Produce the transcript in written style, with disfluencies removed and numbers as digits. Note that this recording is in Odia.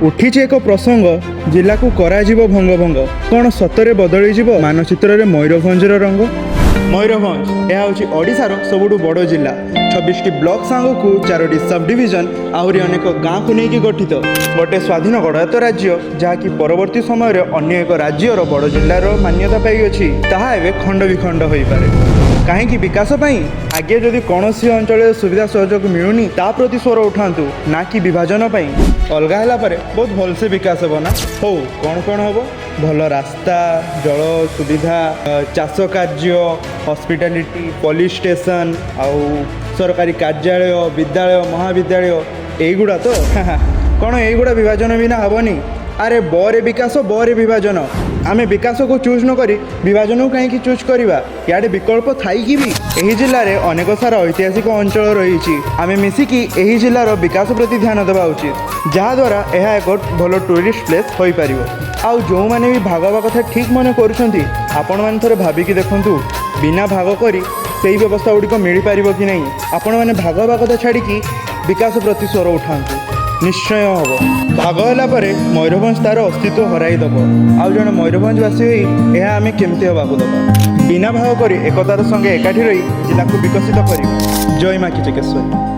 ଉଠିଛି ଏକ ପ୍ରସଙ୍ଗ, ଜିଲ୍ଲାକୁ କରାଯିବ ଭଙ୍ଗ ଭଙ୍ଗ। କ'ଣ ସତରେ ବଦଳିଯିବ ମାନଚିତ୍ରରେ ମୟୂରଭଞ୍ଜର ରଙ୍ଗ? ମୟୂରଭଞ୍ଜ, ଏହା ହେଉଛି ଓଡ଼ିଶାର ସବୁଠୁ ବଡ଼ ଜିଲ୍ଲା। 26ଟି ବ୍ଲକ ସାଙ୍ଗକୁ ଚାରୋଟି ସବ୍ ଡିଭିଜନ, ଆହୁରି ଅନେକ ଗାଁକୁ ନେଇକି ଗଠିତ ଗୋଟେ ସ୍ୱାଧୀନ ଗଡ଼ଜାତ ରାଜ୍ୟ, ଯାହାକି ପରବର୍ତ୍ତୀ ସମୟରେ ଅନ୍ୟ ଏକ ରାଜ୍ୟର ବଡ଼ ଜିଲ୍ଲାର ମାନ୍ୟତା ପାଇଅଛି, ତାହା ଏବେ ଖଣ୍ଡ ବିଖଣ୍ଡ ହୋଇପାରେ। କାହିଁକି? ବିକାଶ ପାଇଁ। ଆଗେ ଯଦି କୌଣସି ଅଞ୍ଚଳରେ ସୁବିଧା ସହଯୋଗ ମିଳୁନି, ତା ପ୍ରତି ସ୍ୱର ଉଠାନ୍ତୁ, ନା କି ବିଭାଜନ ପାଇଁ। ଅଲଗା ହେଲା ପରେ ବହୁତ ଭଲସେ ବିକାଶ ହେବ ନା? ହଉ, କ'ଣ କ'ଣ ହେବ? ଭଲ ରାସ୍ତା, ଜଳ ସୁବିଧା, ଚାଷ କାର୍ଯ୍ୟ, ହସ୍ପିଟାଲିଟି, ପୋଲିସ ଷ୍ଟେସନ ଆଉ ସରକାରୀ କାର୍ଯ୍ୟାଳୟ, ବିଦ୍ୟାଳୟ, ମହାବିଦ୍ୟାଳୟ, ଏଇଗୁଡ଼ା ତ। କ'ଣ ଏଇଗୁଡ଼ା ବିଭାଜନ ବିନା ହେବନି? ଆରେ, ବରେ ବିକାଶ, ବରେ ବିଭାଜନ। ଆମେ ବିକାଶକୁ ଚୁଜ୍ ନ କରି ବିଭାଜନକୁ କାହିଁକି ଚୁଜ୍ କରିବା, ଇଆଡ଼େ ବିକଳ୍ପ ଥାଇକି ବି? ଏହି ଜିଲ୍ଲାରେ ଅନେକ ସାରା ଐତିହାସିକ ଅଞ୍ଚଳ ରହିଛି। ଆମେ ମିଶିକି ଏହି ଜିଲ୍ଲାର ବିକାଶ ପ୍ରତି ଧ୍ୟାନ ଦେବା ଉଚିତ, ଯାହାଦ୍ୱାରା ଏହା ଏକ ଭଲ ଟୁରିଷ୍ଟ ପ୍ଲେସ୍ ହୋଇପାରିବ। ଆଉ ଯେଉଁମାନେ ବି ଭାଗ ହେବା କଥା ଠିକ୍ ମନେ କରୁଛନ୍ତି, ଆପଣମାନେ ଥରେ ଭାବିକି ଦେଖନ୍ତୁ, ବିନା ଭାଗ କରି ସେଇ ବ୍ୟବସ୍ଥା ଗୁଡ଼ିକ ମିଳିପାରିବ କି ନାହିଁ? ଆପଣମାନେ ଭାଗ ହେବା କଥା ଛାଡ଼ିକି ବିକାଶ ପ୍ରତି ସ୍ୱର ଉଠାନ୍ତୁ, ନିଶ୍ଚୟ ହେବ। ଭାଗ ହେଲା ପରେ ମୟୂରଭଞ୍ଜ ତାର ଅସ୍ତିତ୍ୱ ହରାଇ ଦେବ। ଆଉ ଜଣେ ମୟୂରଭଞ୍ଜବାସୀ ହୋଇ ଏହା ଆମେ କେମିତି ହେବାକୁ ଦେବା? ବିନା ଭାଗ କରି ଏକତାର ସଙ୍ଗେ ଏକାଠି ରହି ଜିଲ୍ଲାକୁ ବିକଶିତ କରିବା। ଜୟ ମା କିଚକେଶ୍ୱରୀ।